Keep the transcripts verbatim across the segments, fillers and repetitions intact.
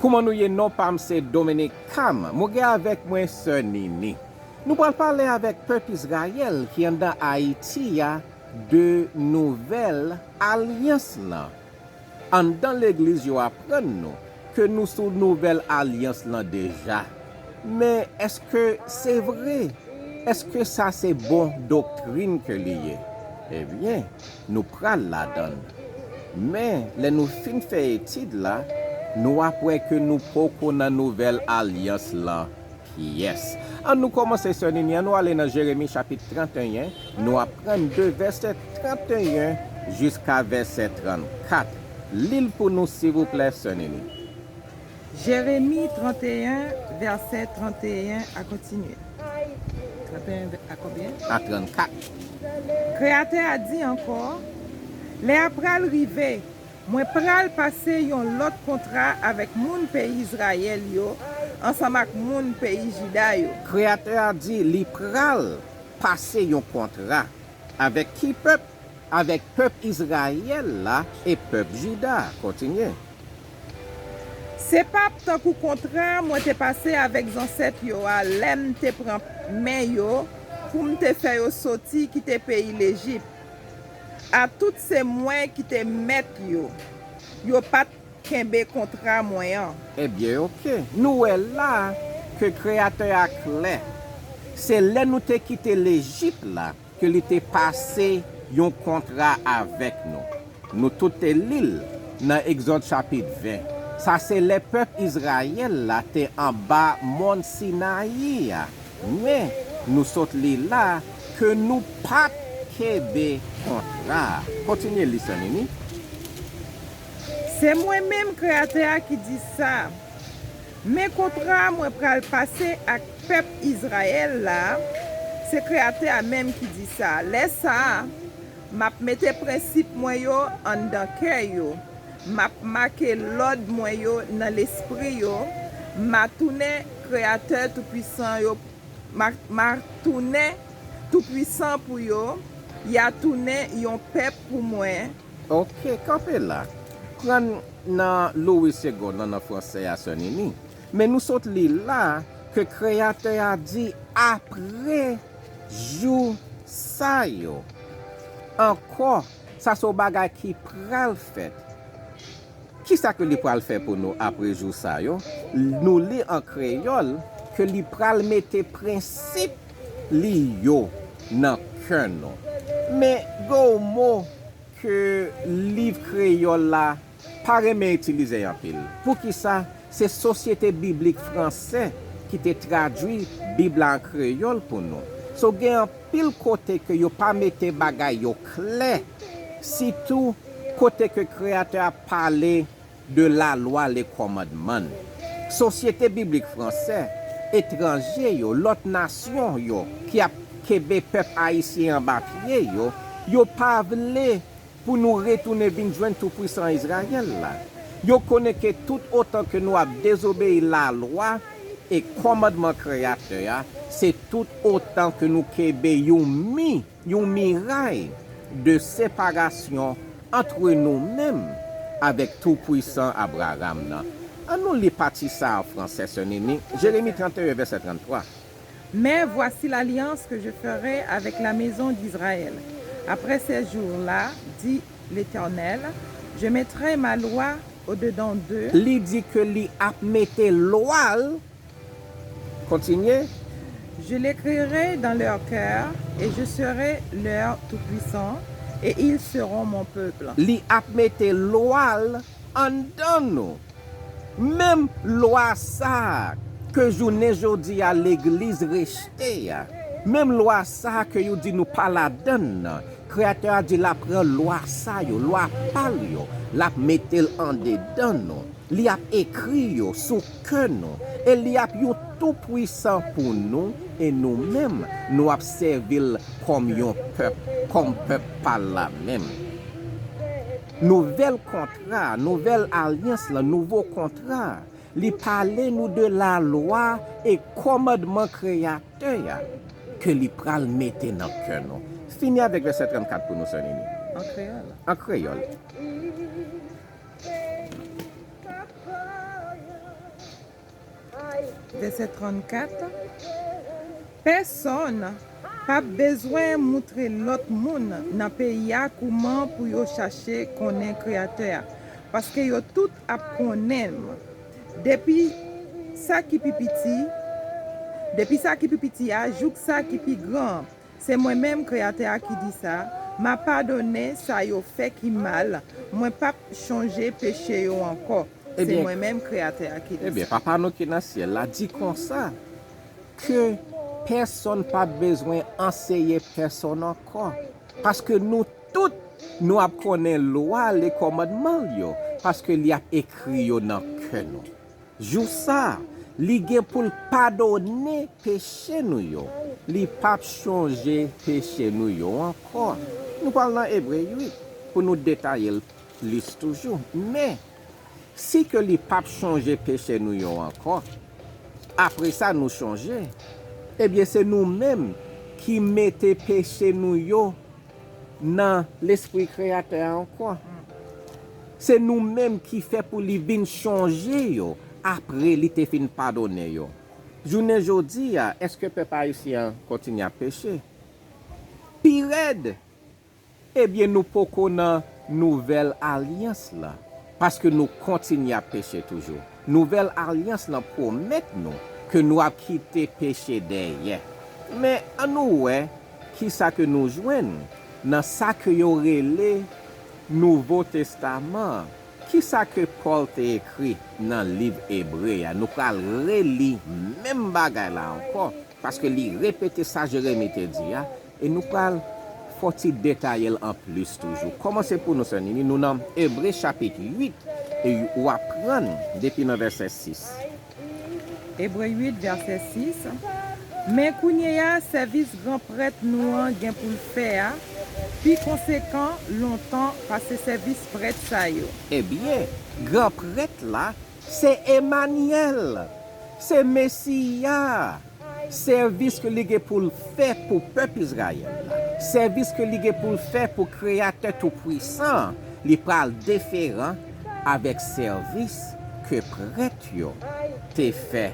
Kouman nou ye? Non pa m se Dominique Cam. Mouge avèk mwen sè Nini. Nou pral pale avèk pèp Izrayèl ki anndan Ayiti a de nouvèl alyans lan. Anndan legliz yo aprann nou ke nou sou nouvèl alyans lan deja. Men èske se vre? Èske sa se bon doktrin ke li ye? Ebyen, nou pral ladan l. Men, lè nou fin fè etid la, nou ap wè ke nou poko nan nouvèl alyans lan pyès. Ann nou kòmanse, sè Nini, ann nou ale nan Jeremi chapit trannteyen, nou ap pran de vèsè trannteyen jiska vèsè trannkat. Li l pou nou, silvouplè, sè Nini. Jeremi trannteyen, vèsè trannteyen a kontinye. Trannteyen a konbyen? A trannkat. Kreyatè a di ankò, lè a pral rive, mwen pral pase yon lòt kontra avèk moun peyi Izrayèl yo ansanm ak moun peyi Jida yo. Kreyatè a di li pral pase yon kontra avèk ki pèp? Avèk pèp Izrayèl la e pèp Jida. Kontinye. Se p ap tankou kontra mwen te pase avèk zansèt yo a lè m te pran men yo pou m te fè yo soti kite peyi Lejip. Atout se mwen ki te mèt yo. Yo pa t kenbe kontra mwen an. Ebyen, oke. Nou wè la ke Kreyatè a klè. Se lè nou te kite Lejip la ke li te pase yon kontra avèk nou. Nou tout te li l nan Egzòd chapit ven. Sa se lè pèp Izrayèl la te anba mòn Sinayi a. Men, nou sot li la ke nou pa t kenbe kontra a. Kontinye li, sè Nini. Se mwen menm Kreyatè a ki di sa. Men kontra mwen pral pase ak pèp Izrayèl la, se Kreyatè a menm ki di sa. Lè sa a, m ap mete prensip mwen yo anndan kè yo, m ap make lòd mwen yo nan lespri yo, m a tounen Kreyatè Toupwisan yo, m a, m a tounen Toupwisan pou yo, y a tounen yon pèp pou mwen. Oke, kanpe la. Pran nan Louis Segond lan nan fransè a, sè Nini. Men nou sot li la ke Kreyatè a di apre jou sa yo. Ankò, sa se yon bagay ki pral fèt. Kisa ke li pral fè pou nou apre jou sa yo? Nou li an kreyòl ke li pral mete prensip li yo nan kè nou. Men gen yon mo ke liv kreyòl la pa renmen itilize anpil. Poukisa? Se Sosyete Biblik Fransè ki te tradui Bib la an kreyòl pou nou. So, gen anpil kote ke yo pa mete bagay yo klè, sitou kote ke Kreyatè a pale de lalwa, le kòmandman. Sosyete Biblik Fransè, etranje yo, lòt nasyon yo ki ap kenbe pèp ayisyen anba pye yo, yo pa vle pou nou retounen vin jwenn Toupwisan Izrayèl la. Yo konnen ke tout otan ke nou ap dezobeyi lalwa e kòmandman Kreyatè a, se tout otan ke nou kenbe yon mi, yon miray de separasyon antre nou menm avèk Toupwisan Abraram nan. Ann nou li pati sa a an fransè, sè Nini, Jeremi trannteyen, vèsè tranntwa. Mais voici l'alliance que je ferai avec la maison d'Israël. Après ces jours-là, dit l'Éternel, je mettrai ma loi au-dedans d'eux. Li di ke li ap mete lwa l. Kontinye. Je l'écrirai dans leur cœur et je serai leur tout-puissant et ils seront mon peuple. Li ap mete lwa l anndan nou. Menm lwa sa a ke jounen jodi a legliz rejte a, menm lwa sa a ke yo di nou pa ladann nan, Kreyatè a di l ap pran lwa sa yo, lwa pa l yo, l ap mete l andedan nou. Li ap ekri yo sou kè nou, e li ap yon Toupwisan pou nou, e nou menm, nou ap sèvi l kòm yon pèp, kòm pèp pa l la menm. Nouvèl kontra, nouvèl alyans lan, nouvo kontra, li pale nou de lalwa e kòmandman Kreyatè a ke li pral mete nan kè nou. Fini avèk vèsè trannkat pou nou, sè Nini. An kreyòl. An kreyòl. Vèsè trannkat, pèsonn p ap bezwen moutre lòt moun nan peyi a kouman pou yo chache konnen Kreyatè a, paske yo tout ap konnen m, depi sa ki pi piti, depi sa ki pi piti a jouk sa ki pi gran an. Se mwen menm Kreyatè a ki di sa, m a padone sa yo fè ki mal, mwen p ap chonje peche yo ankò. Se Ebyen, mwen menm Kreyatè a ki di ebyen, sa. Papa nou ki nan syèl la di konsa, ke pèsonn p ap bezwen anseye pèsonn ankò, paske nou tout, nou ap konnen lwa, lekòmandman l yo, paske li ap ekri yo nan kè nou. Jou sa a, li gen pou l padone peche nou yo. Li p ap chonje peche nou yo ankò. Nou pral nan Ebre uit pou nou detaye l plis toujou. Men, si ke li p ap chonje peche nou yo ankò, apre sa nou chonje, ebyen, se nou menm ki mete peche nou yo nan lespri Kreyatè a ankò. Se nou menm ki fè pou li vin chonje yo apre li te fin padone yo. Jounen jodi a, èske pèp ayisyen an kontinye ap peche? Pi rèd, ebyen, nou poko nan nouvèl alyans la, paske nou kontinye ap peche toujou. Nouvèl alyans lan pwomèt nou ke nou ap kite peche dèyè. Men, ann nou wè ki sa ke nou jwenn nan sa ke yo rele Nouvo Testaman an. Ki sa ke Pòl te ekri nan liv Ebre a? Nou pral reli menm bagay la ankò, paske li repete sa Jeremi te di a, e nou pral fè yon ti detaye l anplis toujou. Kòmanse pou nou, sè Nini, nou nan Ebre chapit uit, e w ap pran depi nan vèsè sis. Ebre uit, vèsè sis. Men kounye a, sèvis gran prèt nou an gen pou l fè a pi konsekan lontan pase sèvis prèt sa yo. Ebyen, gran prèt la, se Emanyèl, se Mesi a. Sèvis ke li gen pou l fè pou pèp Izrayèl la, sèvis ke li gen pou l fè pou Kreyatè Toupwisan an, li pral diferan avèk sèvis ke prèt yo te fè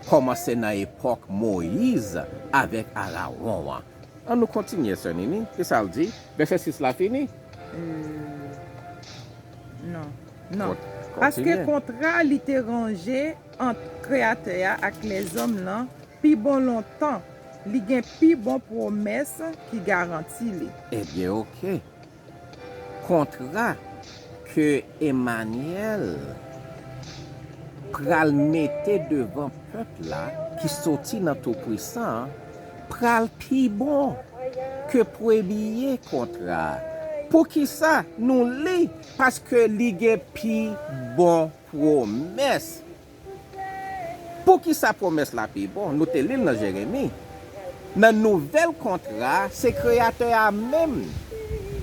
kòmanse nan epòk Moyiz avèk Arawon an. Ann nou kontinye, sè Nini. Kisa l di? Vèsè sis la fini? Euh, non. Non. Kon-, Paske kontinye. Kontra li te ranje ant Kreyatè a ak lèzòm lan pi bon lontan. Li gen pi bon pwomès ki garanti li. Ebyen, oke. Kontra ke Emanyèl pral mete devan pèp la, ki soti nan Toupwisan an, pral pi bon ke premye kontra a. Poukisa nou li? Paske li gen pi bon pwomès. Poukisa pwomès la pi bon? Nou te li l nan Jeremi. Nan nouvèl kontra a, se Kreyatè a menm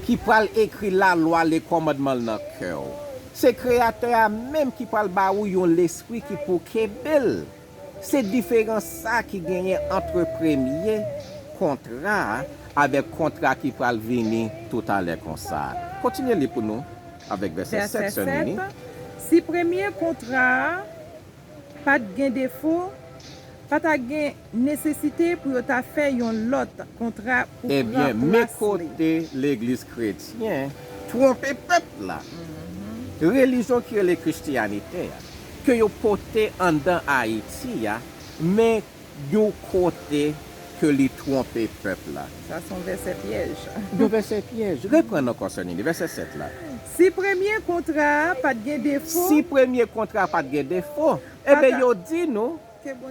ki pral ekri lalwa, lekòmandman l nan kè w. Se Kreyatè a menm ki pral ba ou yon lespri ki pou kenbe l. Se diferans sa ki genyen ant premye kontra a avèk kontra ki pral vini toutalè konsa. Kontinye li pou nou avèk vèsè sèt, sè Nini. Si premye kontra a pa t gen defo, pa ta gen nesesite pou yo ta fè yon lòt kontra pou pran plas li. Ebyen, men kote legliz kretyen twonpe pèp la. Relijyon ki rele Kristiyanite a, ke yo pote anndan Ayiti a, men yon kote ke li twonpe pèp la. Sa se yon vèsè pyèj. Yon vèsè pyèj. Reprann ankò, sè Nini, vèsè sèt la. Si premye kontra a pa t gen defo, Si premye kontra a pa t gen defo, ebyen, yo di nou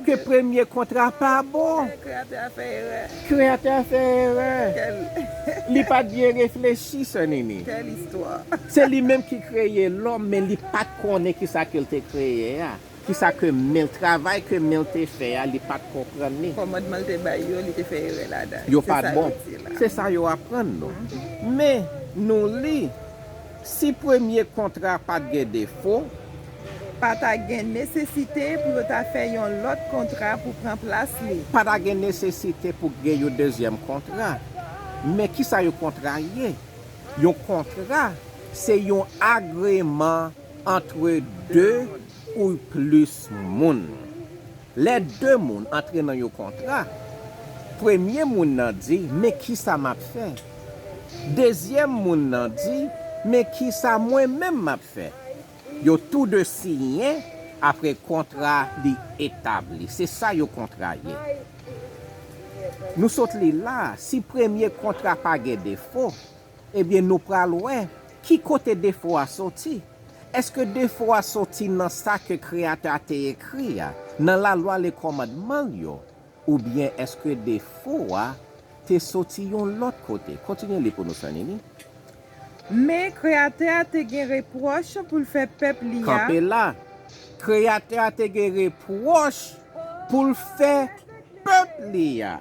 ke premye kontra a pa bon. Kreyatè a fè erè. Kreyatè a fè erè. Li pa t byen reflechi, sè Nini. Kèl istwa. Se li menm ki kreye lòm, men li pa t konnen kisa ke l te kreye a. Kisa ke men l, travay ke men l te fè a, li pa t konprann li. Kòmandman l te bay yo, li te fè erè ladan. Yo pa t bon. Se sa yo aprann nou. Men, nou li, si premye kontra pa t gen defo, pa ta gen nesesite pou yo ta fè yon lòt kontra pou pran plas li. Pa ta gen nesesite pou gen yon dezyèm kontra. Men kisa yon kontra ye? Yon kontra, se yon agreman ant de ou plis moun. Lè de moun antre nan yon kontra, premye moun nan di, "Men kisa m ap fè?" Dezyèm moun nan di, "Men kisa mwen menm m ap fè?" Yo toude siyen, apre kontra a li etabli. Se sa yon kontra ye. Nou sot li la, si premye kontra pa gen defo, ebyen nou pral wè ki kote defo a soti. Èske defo a soti nan sa ke Kreyatè a te ekri a, nan lalwa, le kòmandman l yo, oubyen èske defo a te soti yon lòt kote? Kontinye li pou nou, Sè Nini. Men Kreyatè a te gen repwòch pou l fè pèp li a. Kanpe la. Kreyatè a te gen repwòch pou l fè pèp li a.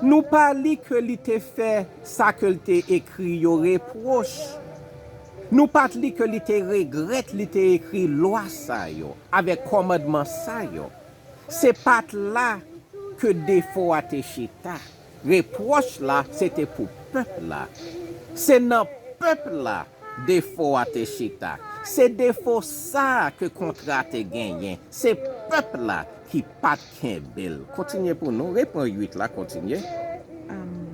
Nou pa li ke li te fè sa ke l te ekri yo repwòch. Nou pa t li ke li te regrèt li te ekri lwa sa yo, avèk kòmandman sa yo. Se pa t la ke defo a te chita. Repwòch la, se te pou pèp la. Se nan pèp la defo a te chita. Se defo sa a ke kontra a te genyen. Se pèp la ki pa t kenbe l. Kontinye pou nou. Repran uit la, kontinye. Amen.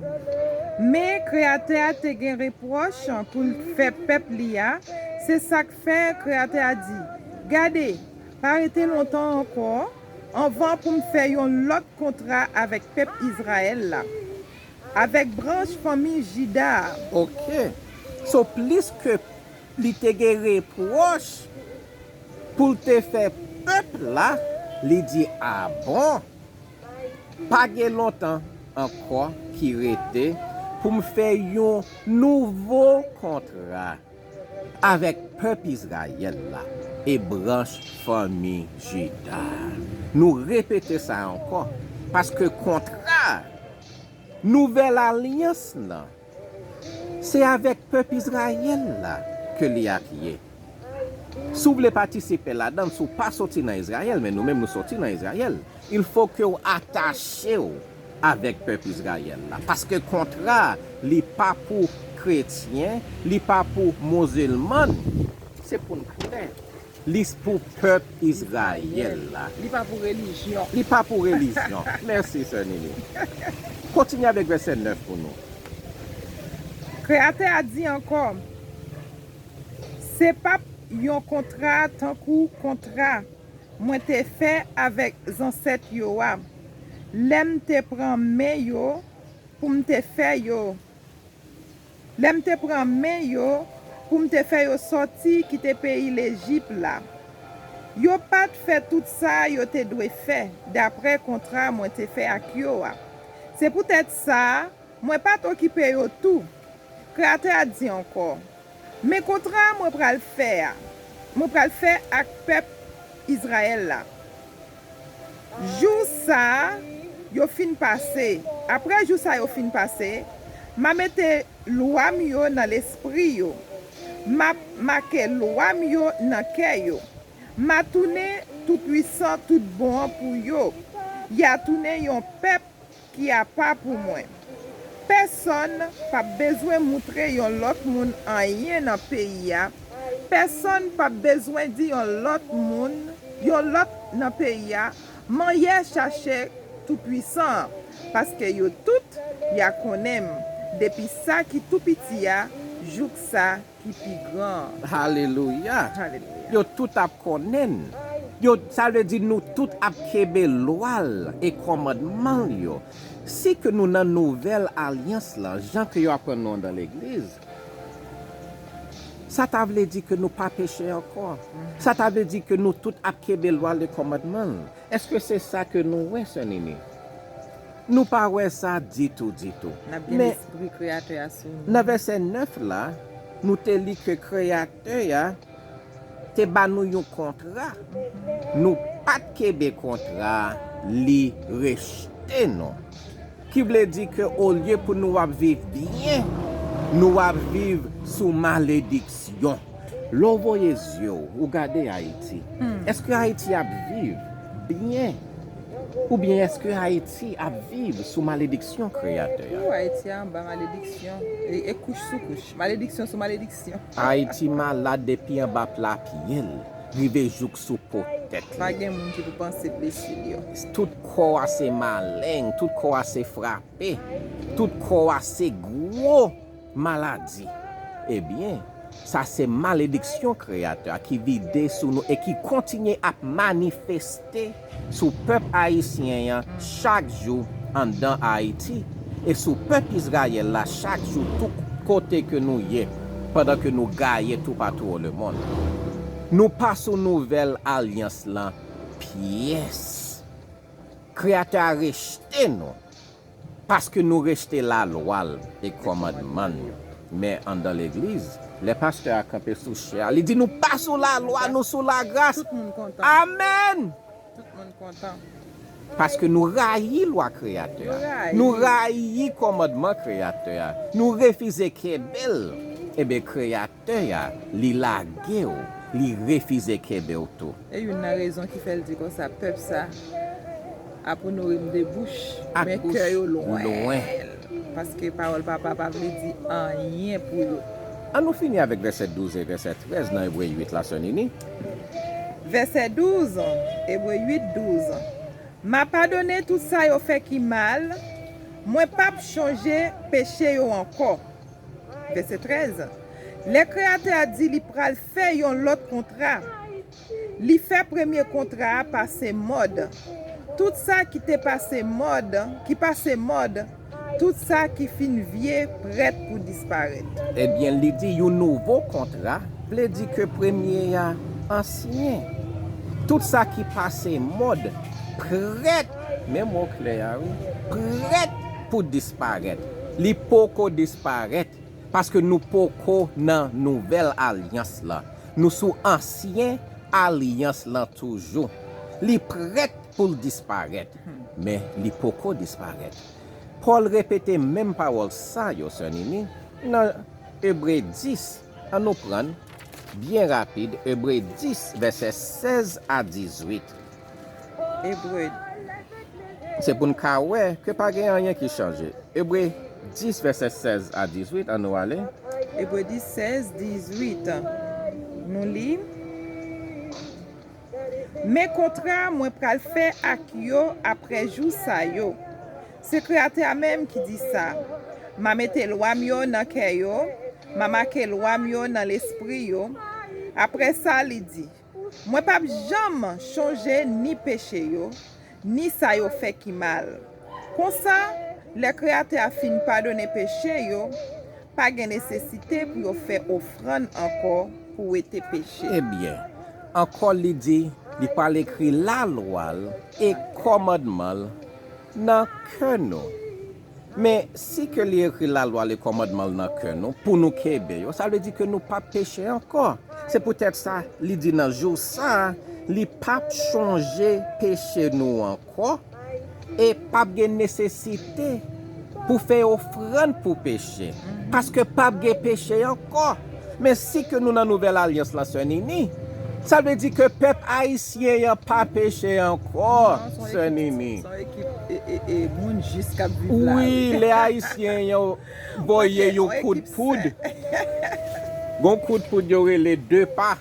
Men Kreyatè a te gen repwòch pou l fè pèp li a. Se sa k fè Kreyatè a di, "Gade, pa rete lontan ankò, anvan pou m fè yon lòt kontra avèk pèp Izrayèl la, avèk branch fanmi Jida a." Ok. So, plis ke li te gen repwòch pou l te fè pèp la, li di, "A bon? Pa gen lontan ankò ki rete pou m fè yon nouvo kontra avèk pèp Izrayèl la e branch fanmi Jida a." Nou repete sa ankò, paske kontra, nouvèl alyans lan, se avèk pèp Izrayèl la ke li ap ye. Si w vle patisipe ladan l, si w pa soti nan Izrayèl, men nou menm nou soti nan Izrayèl, il faut que w atache w avèk pèp Izrayèl la. Paske kontra a, li pa pou kretyen, li pa pou mizilman, se pou n klè. Li pou pèp Izrayèl la. Li pa pou relijyon. Li pa pou relijyon. Mèsi, Sè Nini. Kontinye avèk vèsè nèf pou nou. Kreyatè a di ankò, "Se p ap yon kontra tankou kontra mwen te fè avèk zansèt yo a, lè m te pran men yo pou m te fè yo, lè m te pran men yo pou m te fè yo sòti kite peyi Lejip la. Yo pa t fè tout sa yo te dwe fè, daprè kontra mwen te fè ak yo a. Se poutèt sa, mwen pa t okipe yo tou." Kreyatè a di ankò, "Men kontra mwen pral fè a, mwen pral fè ak pèp Izrayèl la. Jou sa a yo fin pase, apre jou sa yo fin pase, m a mete lwa m yo nan lespri yo, m a make lwa m yo nan kè yo. M a tounen Toupwisan tout bon an pou yo. Y a tounen yon pèp ki apa pou mwen. Pèsonn p ap bezwen moutre yon lòt moun anyen nan peyi a. Pèsonn p ap bezwen di yon lòt moun, yon lòt nan peyi a, manyè chache Toupwisan an, paske yo tout y a konnen m, depi sa ki tou piti a jouk sa ki pi gran an." Alelouya! Alelouya! Yo tout ap konnen n. Yo, sa vle di nou tout ap kenbe lwa l e kòmandman l yo. Si ke nou nan nouvèl alyans lan, jan ke yo aprann nou anndan legliz, sa ta vle di ke nou pa peche ankò. Sa ta vle di ke nou tout ap kenbe lwa l e kòmandman l. Èske se sa ke nou wè, Sè Nini? Nou pa wè sa ditou, ditou. N ap gen lespri Kreyatè a sou nou. Nan vèsè nèf la, nou te li ke Kreyatè a te ba nou yon kontra. Nou pa t kenbe kontra a, li rejte nou. Ki vle di ke olye pou nou ap viv byen, nou ap viv sou malediksyon. Lè w voye zye w, ou gade Ayiti. Èske Ayiti ap viv byen? Oubyen èske Ayiti ap viv sou malediksyon Kreyatè a? Ou, Ayiti anba malediksyon. E, e kouch sou kouch. Malediksyon sou malediksyon. Ayiti malad depi anba pla pye l, rive jouk sou po tèt li. Pa gen moun ki pou panse blesi l yo. Tout kò a se maleng, tout kò a se frape, tout kò a se gwo maladi. Ebyen, sa se malediksyon Kreyatè a ki vide sou nou e ki kontinye ap manifeste sou pèp ayisyen an chak jou anndan Ayiti e sou pèp Izrayèl la chak jou tout kote ke nou ye, pandan ke nou gaye toupatou o lemonn. Nou pa sou nouvèl alyans lan pyès. Kreyatè a rejte nou. Paske nou rejte lalwa l e kòmandman l. Men anndan legliz, lè pastè a kanpe sou chè a, li di nou pa sou lalwa, nou sou lagras. Tout moun kontan. Amèn! Tout moun kontan. Paske nou rayi lwa Kreyatè a. Nou rayi. Nou rayi kòmandman Kreyatè a. Nou refize kenbe l. Ebyen, Kreyatè a, li lage w. Li refize kenbe w tou. E youn nan rezon ki fè l di konsa, pèp sa ap onore m de bouch, men kè yo lwen. Paske pawòl papa pa vle di anyen pou yo. An nou fini avèk vèsè douz e vèsè trèz nan Ebre uit la, sè Nini. Vèsè douz, Ebre uit, douz. M a padone tout sa yo fè ki mal, mwen p ap chonje peche yo ankò. Vèsè trèz. Lè Kreyatè a di li pral fè yon lòt kontra, li fè premye kontra a pase mòd. Tout sa ki te pase mòd, ki pase mòd, tout sa ki fin vye prèt pou disparèt. Ebyen, li di yon nouvo kontra, vle di ke premye a ansyen. Tout sa ki pase mòd, prèt, men mo klè a, wi, prèt pou disparèt. Li poko disparèt. Paske nou poko nan nouvèl alyans lan. Nou sou ansyen alyans lan toujou. Li prèt pou l disparèt, men li poko disparèt. Pòl repete menm pawòl sa yo, sè Nini, nan Ebre dis. An nou pran byen rapid, Ebre dis, vèsè sèz a dizuit. Ebre. Se pou n ka wè ke pa gen anyen ki chanje. Ebre dis, vèsè sèz a dizuit, an nou ale. Ebre dis, sèz, dizuit. Nou li. Men kontra mwen pral fè ak yo apre jou sa yo, se Kreyatè a menm ki di sa. M a mete lwa m yo nan kè yo, m a make lwa m yo nan lespri yo. Apre sa, li di, mwen p ap janm chonje ni peche yo, ni sa yo fè ki mal. Konsa, lè Kreyatè a fin padone peche yo, pa gen nesesite pou yo fè ofrann ankò pou wete peche. Ebyen, ankò li di, li pral ekri lalwa l e kòmandman l nan kè nou. Men, si ke li ekri lalwa l e kòmandman l nan kè nou, pou nou kenbe yo, sa vle di ke nou p ap peche ankò. Se poutèt sa, li di nan jou sa a, li p ap chonje peche nou ankò, e p ap gen nesesite pou fè ofrann pou peche, paske p ap gen peche ankò. Men si ke nou nan nouvèl alyans lan, sè Nini, sa vle di ke pèp ayisyen an pa peche ankò, sè Nini. Non, se yon ekip, se yon ekip, e, e, e, moun jis k ap viv la, wi, wi. Lè ayisyen an voye yon kout poud, gon kout poud yo rele de pa.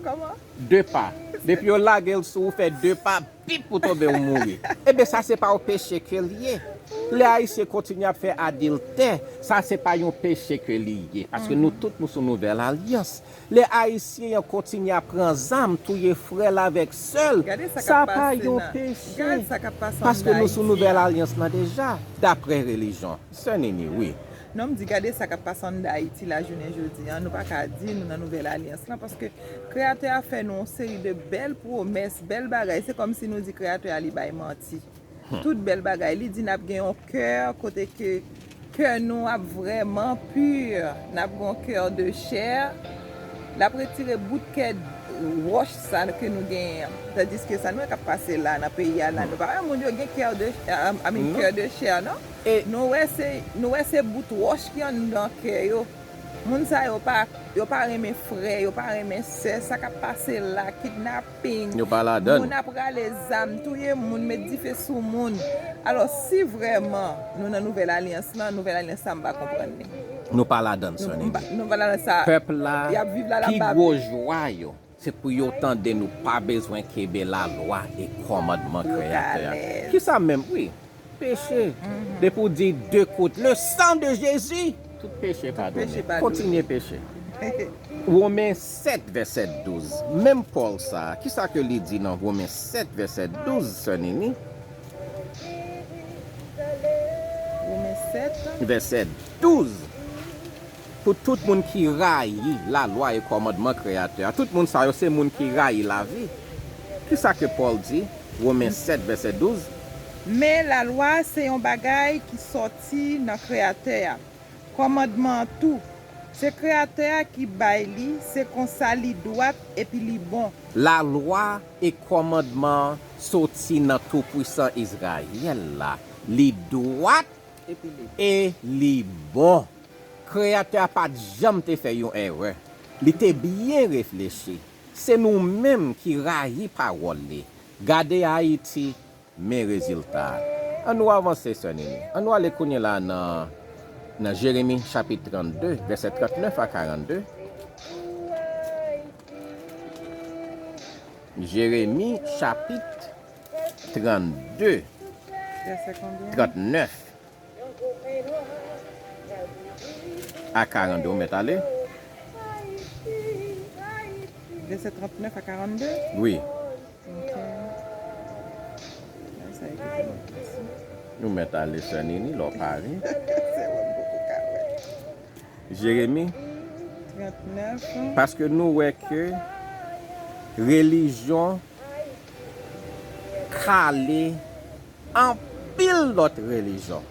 Kòman? De pa. Depi yo lage l sou ou, fè de pa, pip, ou tonbe, ou mouri. Ebyen, sa se pa yon peche ke l ye. Lè ayisyen kontinye ap fè adiltè, sa se pa yon peche ke li ye. Paske nou tout, nou sou nouvèl alyans. Lè ayisyen an kontinye ap pran zam, touye frè l avèk sè l, sa pa yon peche. Paske nou sou nouvèl alyans lan deja, daprè relijyon. Sè Nini, wi. Non, m di, gade sa k ap pase anndan Ayiti la jounen jodi a. Nou pa ka di nou nan nouvèl alyans lan, paske Kreyatè a fè nou yon seri de bèl pwomès, bèl bagay. Se kòmsi nou di Kreyatè a li bay manti. Tout bèl bagay. Li di n ap gen yon kè kote ke kè nou ap vrèman pi, n ap gen yon kè de chè. L ap retire bout kè wòch sa ke nou genyen an. Tandiske sa nou wè k ap pase la nan peyi a la, nou pa wè moun yo gen kè de, I mean, kè de chè, non? E nou wè se, nou wè se bout wòch ki anndan kè yo. Moun sa yo pa, yo pa renmen frè, yo pa renmen sè, sa k ap pase la, kidnaping. Yo pa ladan. Moun ap rale zam, touye moun, met dife sou moun. Alò, si vrèman nou nan nouvèl alyans lan, nouvèl alyans sa m pa konprann li. Nou pa ladan, sè Nini. Nou pa ladan sa. Pèp la, pi gwo jwa yo. Se pou yo tande nou pa bezwen kenbe lalwa e kòmandman Kreyatè a. Kisa menm? Wi, peche. Depi w di de kout, le sang de Jésus, tout peche padone. Kontinye peche. Women sèt, vèsè douz. Menm Pòl sa, kisa ke li di nan Women sèt, vèsè douz, sè Nini? Women sèt. Vèsè douz. Pou tout moun ki rayi lalwa e kòmandman Kreyatè a, tout moun sa yo se moun ki rayi lavi. Kisa ke Pòl di? Women sèt, vèsè douz. Men lalwa se yon bagay ki sòti nan Kreyatè a. Kòmandman an tou, se Kreyatè a ki bay li, se konsa li dwat epi li bon. Lalwa e kòmandman an soti nan Toupwisan Izrayèl la. Li dwat e li bon. Kreyatè a pa t janm te fè yon erè. Li te byen reflechi. Se nou menm ki rayi pawòl li. Gade Ayiti, men rezilta a. An nou avanse, sè Nini. An nou ale kounye la nan, nan Jeremi chapit trannde, vèsè trannèf a karannde. Jeremi chapit trannde, vèsè konbyen? Trannèf a karannde, ou mèt ale. Vèsè trannèf a karannde? Wi. Ok. Sa e ki te mwen pase. Nou mèt ale, sè Nini, lè w pare. Se wè m poko ka wè. Jeremi. Trannèf. Paske nou wè ke relijyon kale anpil lòt relijyon.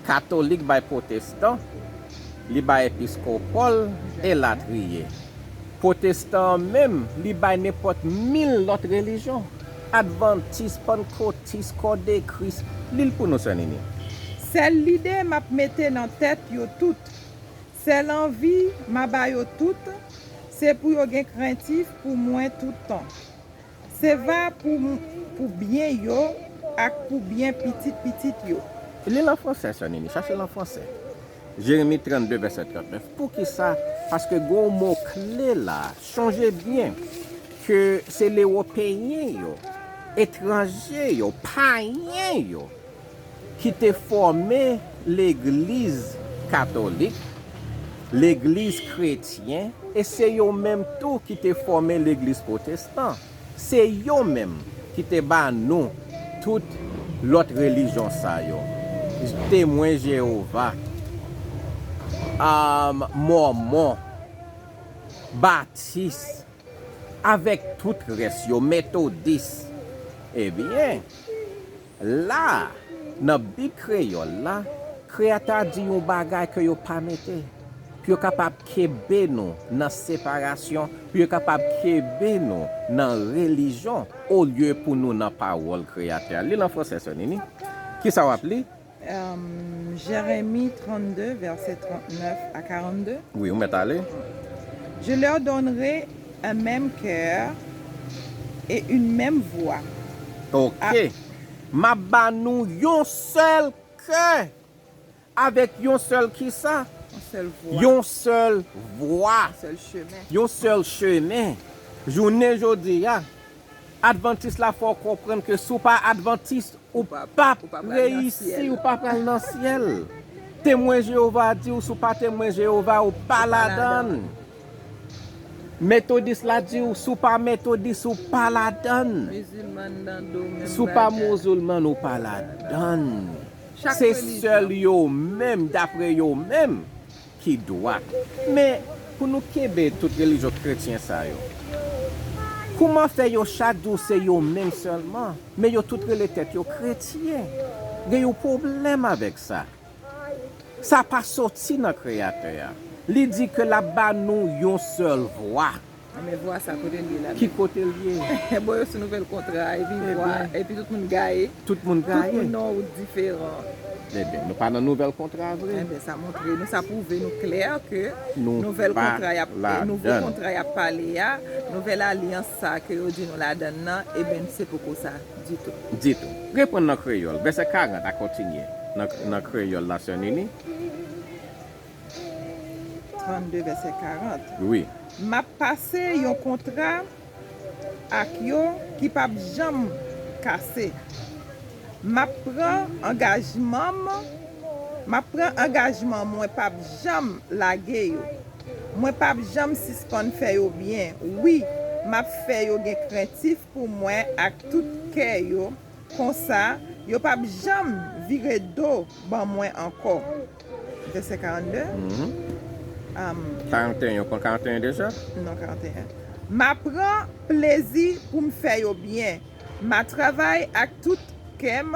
Katolik bay pwotestan, li bay episkopal, elatriye. Pwotestan an menm, li bay nenpòt mil lòt relijyon. Advantis, pannkotis, kòdekris, li l pou nou, sè Nini. Sèl lide m ap mete nan tèt yo tout, sèl anvi m a ba yo tout, se pou yo gen krentif pou mwen tout tan. Se va pou, pou byen yo ak pou byen pitit pitit yo. Li l an fransè, sè Nini, chache l an fransè. Jeremi trannde, vèsè trannèf. Poukisa? Paske gen yon mo kle la. Chonje byen ke se lewopeyen yo, etranje yo, payen yo, ki te fòme legliz katolik, legliz kretyen, e se yo menm tou ki te fòme legliz pwotestan. Se yo menm ki te ba nou tout lòt relijyon sa yo. Temwen Jewova, am, Mòmon, Batis, avèk tout rès yo, Metodis. Ebyen, la, nan Bib kreyòl la, Kreyatè a di yon bagay ke yo pa mete, pou yo kapab kenbe nou nan separasyon, pou yo kapab kenbe nou nan relijyon, olye pou nou nan pawòl Kreyatè a. Li l an fransè, sè Nini. Kisa w ap li? Euh, Jérémie trente-deux, versets trente-neuf à quarante-deux. Wi, ou mèt ale. Je leur donnerai un même cœur et une même voix. Ok. M ap ba nou yon sèl kè, avèk yon sèl kisa? Yon sèl vwa. Yon sèl vwa. Yon sèl chemen. Yon sèl chemen. Jounen jodi a, Advantis la fè w konprann ke si w pa Advantis, ou p ap reyisi, ou p ap pral nan syèl. Temwen Jewova di w, si w pa Temwen Jewova, ou pa ladan l. Metodis la di w, si w pa Metodis, ou pa ladan l. Si w pa mizilman, ou pa ladan l. Se sèl yo menm, dapre yo menm, ki dwat. Men, pou nou kenbe tout relijyon kretyen sa yo, kouman fè yo chak di w se yo menm sèlman, men yo tout rele tèt yo kretyen? Gen yon pwoblèm avèk sa. Sa pa soti nan Kreyatè a. Li di ke l ap ba nou yon sèl vwa. Men vwa sa, kote l ye la menm? Ki kote l ye? Bon, yo sou nouvèl kontra, epi vwa, epi tout moun gaye. Tout moun gaye. Tout moun nan wout diferan. Ebyen, nou pa nan nouvèl kontra vre. Ebyen, sa montre nou, sa pwouve nou klè ke nouvèl kontra y ap, nouvo kontra y ap pale a, nouvèl alyans sa ke yo di nou ladan l nan, ebyen, se poko sa ditou. Ditou. Reprann nan kreyòl, vèsè karant a kontinye. Nan, nan kreyòl la, sè Nini. Trannde, vèsè karant. Wi. M ap pase yon kontra ak yo ki p ap janm kase. M ap pran angajman m, m ap pran angajman mwen p ap janm lage yo. Mwen p ap janm sispann fè yo byen. Wi, m ap fè yo gen krentif pou mwen ak tout kè yo. Konsa, yo p ap janm vire do ban mwen ankò. Vèsè karannde. Mhm. Am, karanteyen, ou konn karanteyen deja? Non, karanteyen. M ap pran plezi pou m fè yo byen. M a travay ak tout kè m,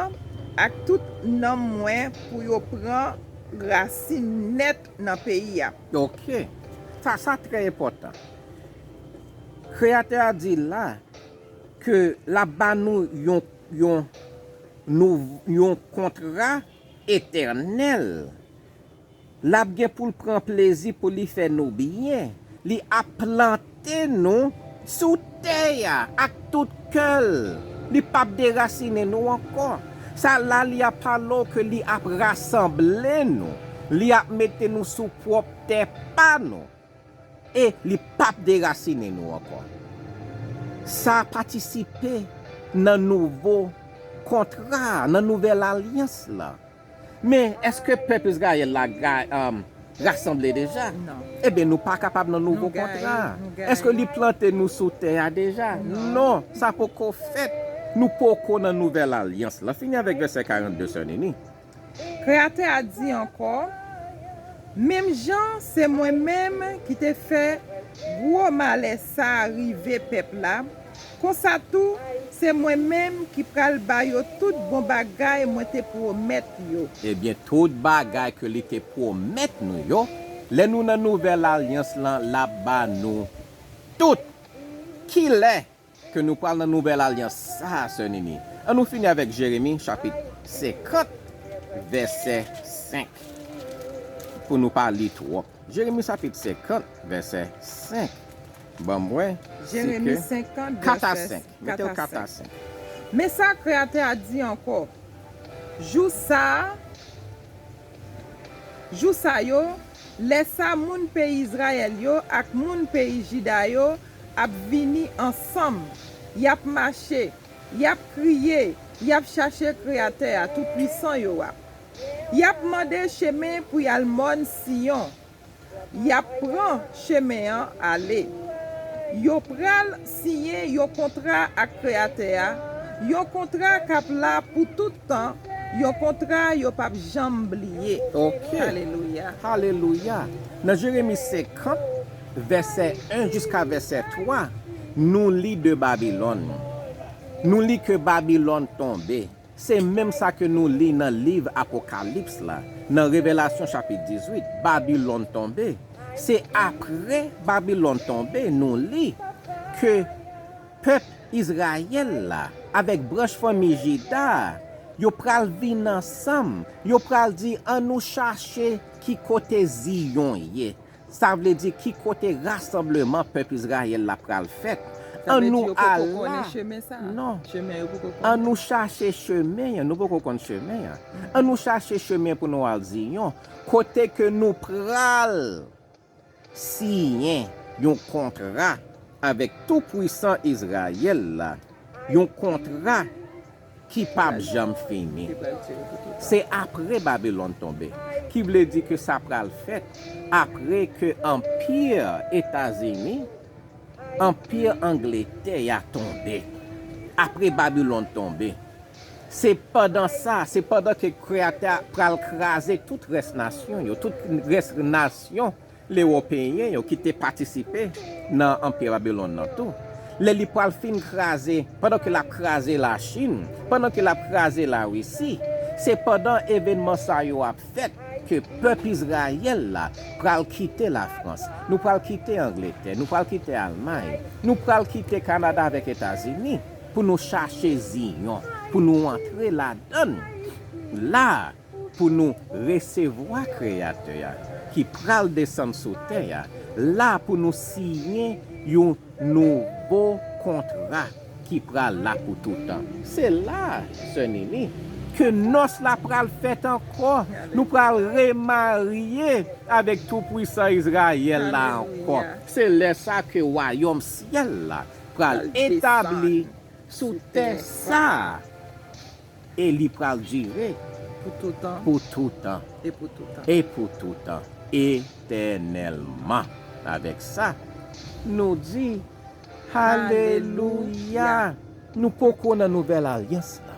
ak tout nanm mwen pou yo pran rasin nèt nan peyi a. Ok. Sa, sa trè enpòtan. Kreyatè a di la ke l ap ba nou yon, yon, nou, yon kontra etènèl. L ap gen pou l pran plezi pou li fè nou byen. Li ap plante nou sou tè a ak tout kè l. Li p ap derasinen nou ankò. Sa la, li ap pale w ke li ap rasanble nou. Li ap mete nou sou pwòp tè pa nou. E li p ap derasinen nou ankò. Sa patisipe nan nouvo kontra, nan nouvèl alyans la. Men, èske pèp Izrayèl la ga-, um, rasanble deja? Non. Ebyen, nou pa kapab nan nouvo kontra. Èske li plante nou sou tè a deja? Non. Non, sa poko fèt. Nou poko nan nouvèl alyans la. Fini avèk vèsè karannde, sè Nini. Kreyatè a di ankò, menm jan se mwen menm ki te fè gwo malè sa a rive pèp la, konsa tou, se mwen menm ki pral ba yo tout bon bagay mwen te pwomèt yo. Ebyen, tout bagay ke li te pwomèt nou yo, lè nou nan nouvèl alyans lan, l ap ba nou tout. Kilè ke nou pral nan nouvèl alyans sa a, sè Nini? Ann nou fini avèk Jeremi, chapit senkant, vèsè senk. Pou nou pa li twòp. Jeremi, chapit senkant, vèsè senk. Ban m wè. Jeremi senkant, kat a vèsè senk. Mete l kat a senk. Men sa Kreyatè a di ankò, jou sa a, jou sa yo, lè sa moun peyi Izrayèl yo ak moun peyi Jida yo ap vini ansanm, y ap mache, y ap kriye, y ap chache Kreyatè a Toupuisan yo a. Y ap mande chemen pou y al mòn Siyon. Y ap pran chemen an ale. Yo pral siyen yon kontra ak Kreyatè a, yon kontra k ap la pou tout tan, yon kontra yo p ap janm bliye. Ok. Alelouya. Alelouya. Nan Jeremi senkant, vèsè en jiska vèsè twa, nou li de Babilòn. Nou li ke Babilòn tonbe. Se menm sa ke nou li nan liv Apokalips la, nan Revelasyon chapit dizuit, Babilòn tonbe. Se apre Babilòn tonbe, nou li ke pèp Izrayèl la, avèk branch fanmi Jida a, yo pral vin ansanm, yo pral di, ann nou chache ki kote Ziyon ye. Sa vle di ki kote rasanbleman pèp Izrayèl la pral fèt. Ann nou al la. Non. Ann nou chache chemen an. Nou poko konn chemen an. Ann nou chache chemen pou nou al Ziyon. Kote ke nou pral siyen yon kontra avèk Toupwisan Izrayèl la, yon kontra ki p ap janm fini. Se apre Babilòn tonbe, ki vle di ke sa pral fèt apre ke Anpi Etazini, Anpi Angletè a tonbe. Apre Babilòn tonbe. Se pandan sa, se pandan ke Kreyatè a pral kraze tout rès nasyon yo, tout rès nasyon Lewopeyen yo ki te patisipe nan Anpi Babilòn nan tou. Lè li pral fin kraze, pandan ke l ap kraze Lachin, pandan ke l ap kraze Larisi, se pandan evènman sa yo ap fèt ke pèp Izrayèl la pral kite Lafrans, nou pral kite Angletè, nou pral kite Almay, nou pral kite Kanada avèk Etazini pou nou chache Ziyon, pou nou antre ladann. La, pou nou resevwa Kreyatè a ki pral desann sou tè a, la pou nou siyen yon nouvo kontra ki pral la pou toutan. Se la, sè Nini, ke nòs la pral fèt ankò. Nou pral remarye avèk Toupwisan Izrayèl la ankò. Se lè sa ke wayòm syèl la pral etabli sou tè sa a, e li pral dire pou toutan, pou toutan, e pou toutan, e pou toutan, etènèlman. Avèk sa, nou di, Alelouya! Nou poko nan nouvèl alyans la.